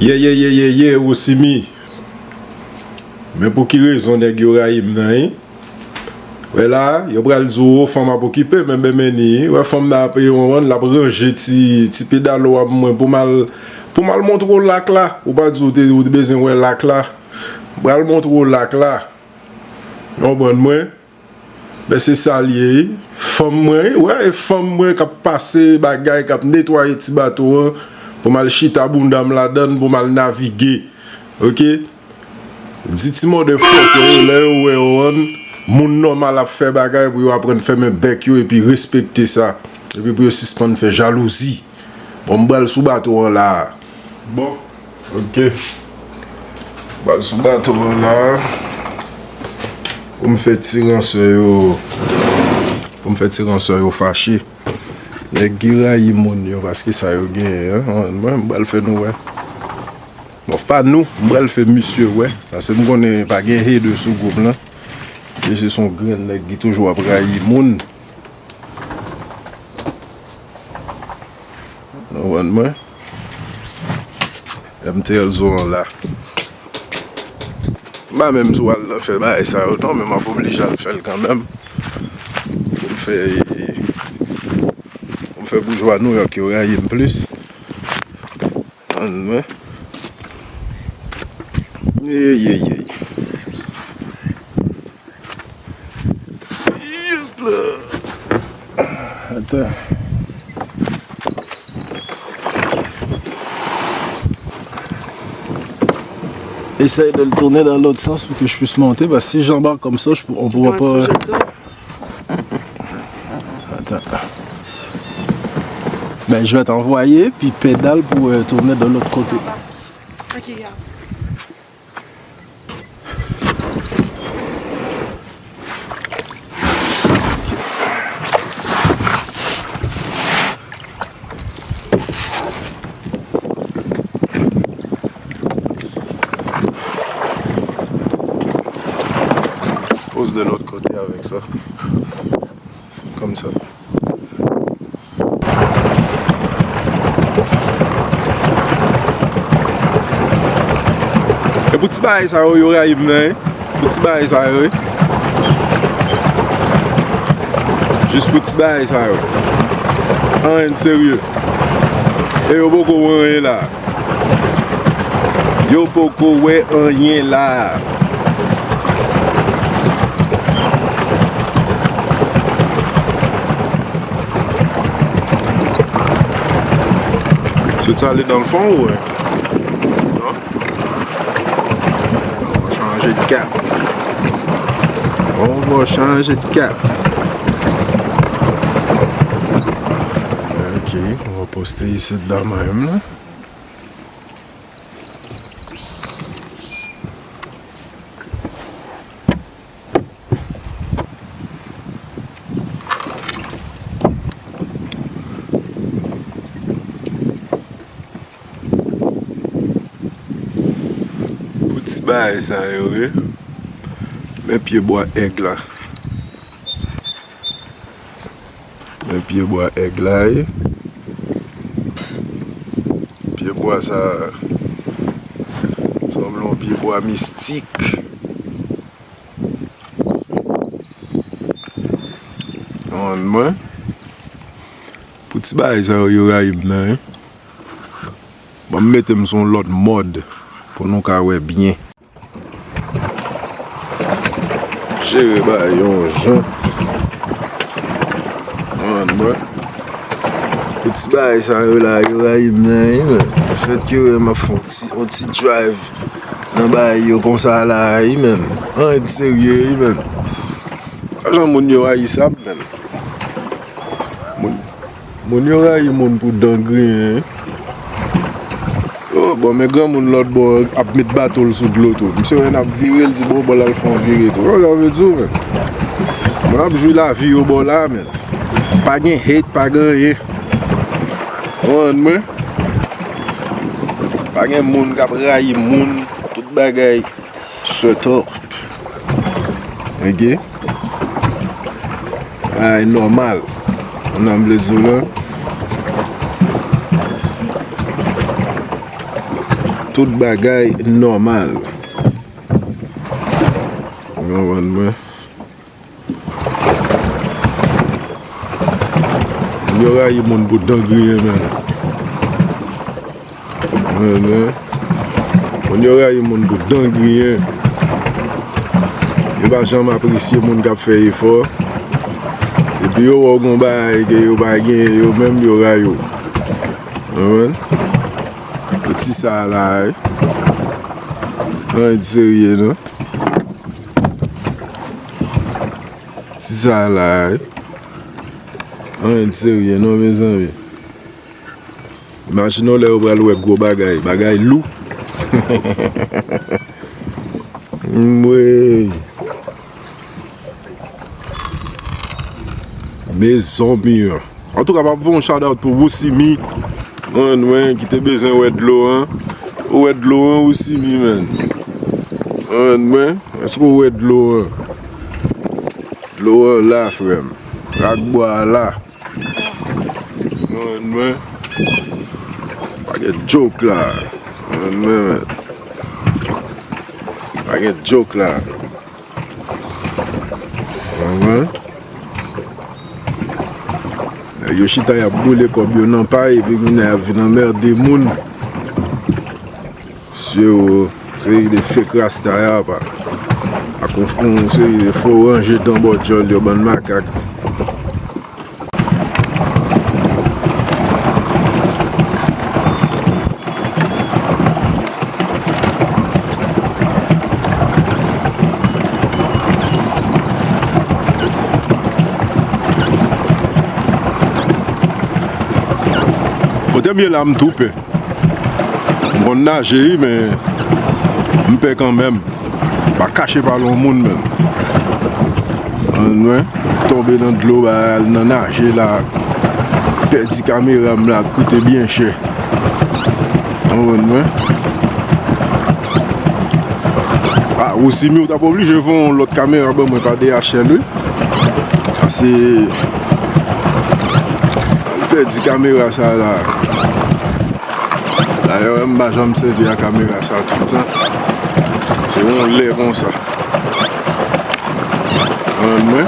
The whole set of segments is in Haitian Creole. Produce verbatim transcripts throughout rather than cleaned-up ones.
Ye, ye, ye, ye, ye, Rosimi. Men pou ki rezon nèg yo rayi m nan, wi. Wè la, yo pral di w, o, fanm ap okipe, men benmeni, wè fanm nan ap, e, w konprann, l ap ranje ti, ti pedalo a pou mwen, pou m al, pou m al montre w lak la. Ou pa di w te, ou te bezwen wè lak la. M pral montre w lak la. W konprann mwen? Men se sa l ye, wi. Fanm mwen, wi, wè, e fanm mwen k ap pase bagay, k ap netwaye ti bato an, pou m al chita bounda m ladan l, pou m al navige. Oke? Di ti motherfucker yo, lè yo wè w, moun nòmal ap fè bagay, pou yo aprann fèmen bèk yo epi respekte sa. Epi pou yo sispann fè jalouzi. Bon, m pral sou bato an la. Bon, oke. M pral sou bato an la. Pou m fè ti ransè yo, pou m fè ti ransè yo fache. Nèg ki rayi moun yo, paske sa yo genyen, an, mwen, m pral fè nou wè. Bon, pa nou, m pral fè misye wè. Paske m konnen pa gen haters sou gwoup lan. Misye se yon grenn nèg ki toujou ap rayi moun. Nou konprann mwen? M T L zo an la. M pa menm sou al nan fè bagay sa yo non, men m ap oblije al fè l kanmenm. Pou m fè, pou m fè boujwa Nouyòk yo rayi m plis. Ann mwen. Ey, ey, ey. Attends. Essaye de le tourner dans l'autre sens pour que je puisse monter, parce que si j'embarque comme ça, je, on pourra pas. Attends. Ben, je vais t'envoyer, puis pédale pour euh, tourner de l'autre côté. Ok, regarde. Poz de lòt kote avèk sa. Kòmsa. E pou ti bagay sa yo, yo rayi m nan, wi. Pou ti bagay sa yo, wi. Jis pou ti bagay sa yo. Anyen de serye. E yo poko wè anyen la. Yo poko wè anyen la. Sot sa ale nan fon ou wè? Non? On va changer de cap. On va changer de cap. Ok, on va poster ici dedans même là. Pou ti bagay sa yo, wi. Men pye bwa èg la. Men pye bwa èg la, wi. Pye bwa sa sanble yon pye bwa mistik. Konprann mwen? Pou ti bagay sa yo, yo rayi m nan, wi. Ban m mete m sou yon lòt mòd pou nou ka wè byen. Jere bagay yon jan. Konprann mwen? Pou ti bagay sa yo la, yo rayi m nan, wi, men. Lefètke yo wè m ap fè yon ti, yon ti drive nan bagay yo konsa la, wi, men. Anyen de serye, wi, men. Jan moun yo ayisab, men. Moun, moun yo rayi moun pou dan griyen, wi. Oh, bon, men granmoun lòt bò ap met bato l sou dlo tou. Misye wè n ap vire, l di, bon, bon, l al fè yon vire tou. Konsa vle di w, men. Moun ap jwi lavi yo bò la, men. Pa gen hate, pa gen anyen. Konprann mwen? Pa gen moun k ap rayi moun, tout bagay set up. Ok? Ay, nòmal. Konn sa m vle di w la. Tout bagay nòmal. Ou konprann mwen? Moun yo rayi moun pou dan griyen, menm. Moun yo rayi moun pou dan griyen. Yo pa janm apresye moun k ap fè efò. Epi yo wè w gon bagay ke yo pa genyen, yo menm yo rayi w. Konprann? Ti sa la, wi. Anyen de serye, non. Ti sa la, wi. Anyen de serye, non, mezanmi. Imajine w lè yo pral wè gwo bagay, bagay lou. Mwe. Mezanmi an. Antouka, m ap voye yon shout out pou Wousimi. Ann, mwen, ki te bezwen wè dlo an. Ou wè dlo an, Wousimi, menm. Ann, mwen, èske ou wè dlo an? Dlo an la, frè m. Rak bwa a la. Ann, mwen. Pa gen joke la. Ann, mwen, men. Pa gen joke la. Ann, mwen. Nèg yo chita, y ap boule kòb yo nan pay, epi kounye a y ap vin anmède moun. Se yo, seri de fake rasta y ap a. Ak yon, yon seri de fo ranje dan bò djòl yo, bann makak. Kote m ye la, m tou pè. M konn naje, wi, men m pè kanmenm. Pa kache pa lon moun menm. Ann, mwen tonbe nan dlo, ba, al nan naje la. Pèdi kamera m la, koute byen chè. Konprann mwen? Ah, Wousimi, ou t ap oblije voye yon lòt kamera ban mwen pa D H L, wi. Pase, m pèdi kamera sa la. Dayè, m pa janm sèvi a kamera sa tout tan. Se yon lè konsa. Konprann mwen?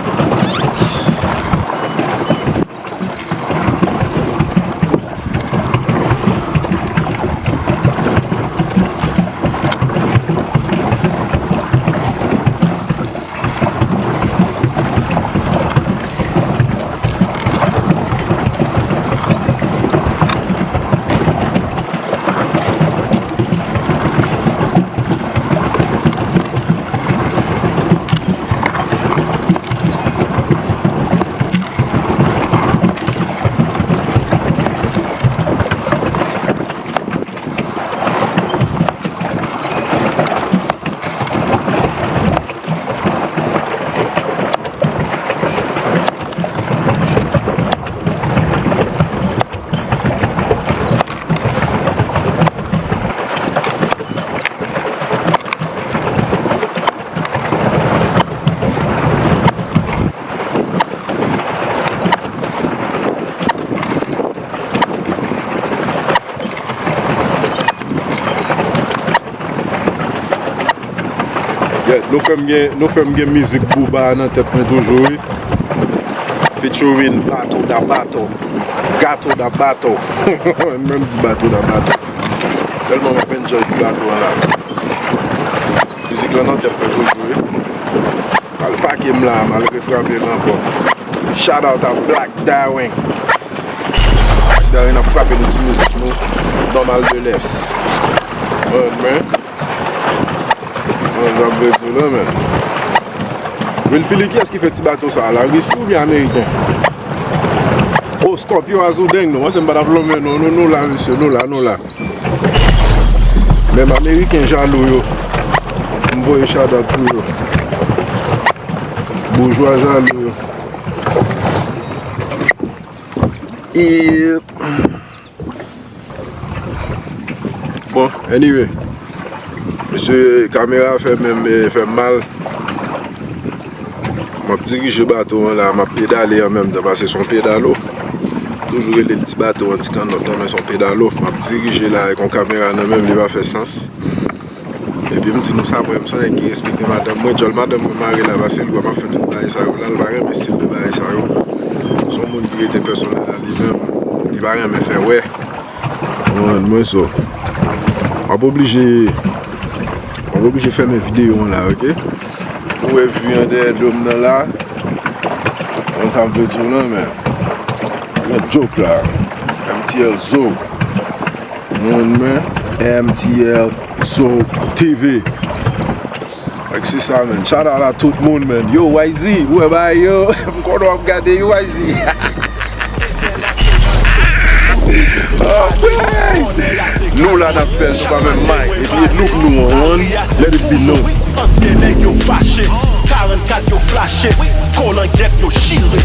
Yeah, nou fè m gen, nou fè m gen mizik Booba nan tèt mwen toujou, wi. Featuring Bato da Bato. Gato da Bato. Mwen menm di Bato da Bato. Tèlman m ap enjoy ti bato an la. Mizik lan nan tèt mwen toujou, wi. Al pake m la, malgre frape m ankò. Shout out a Black Darwin. Black Darwin ap frape nou ti mizik nou. Nòmal de lès. Mwen, mwen. Mwen, sa vle di w la, men. Will Philly, kiyès ki fè ti bato sa a la? Risi oubyen Ameriken? Oh, Scorpio Azou Deng, non, mwen se m pa t ap lonmen, non, nou, nou la, mesye, nou la, nou la. Menm Ameriken jalou yo. M voye shout out pou yo. Boujwa jalou yo. E, bon, anyway. Mesye, kamera fè menm, eh, fè m mal. M ap dirije bato an la, m ap pedale an menm tan, paske se yon pedalo. Toujou rele l ti bato an, ti kannòt nan men, se yon pedalo. M ap dirije la avèk yon kamera nan men m, li pa fè sans. Epi m di nou sa, mwen, m se nèg ki respekte madanm mwen, djòl madanm mwen mare la, paske l wè m ap fè tout bagay sa yo la, l pa renmen estil de bagay sa yo. Se yon moun ki rete pèsonèl a li menm, li pa renmen fè wè. Ou konprann mwen, so, m ap oblije, m ap oblije fèmen videyo an la, oke? Ou wè vi an dèyè do m nan la, konn sa m vle di w nan, men. Yon joke la. M T L Zo. Moun men, M T L Zo T V. Ek se sa, men. Shout out a tout moun, men. Yo, Y Z, ou wè bagay yo. M konnen w ap gade, yo, Y Z. Anmwey! Nou la n ap fè l, nou pa menm may. Epi e nou k nou an, one, let it be known. Ansyen nèg yo fache, karannkat yo flache, kolangyèt yo chire.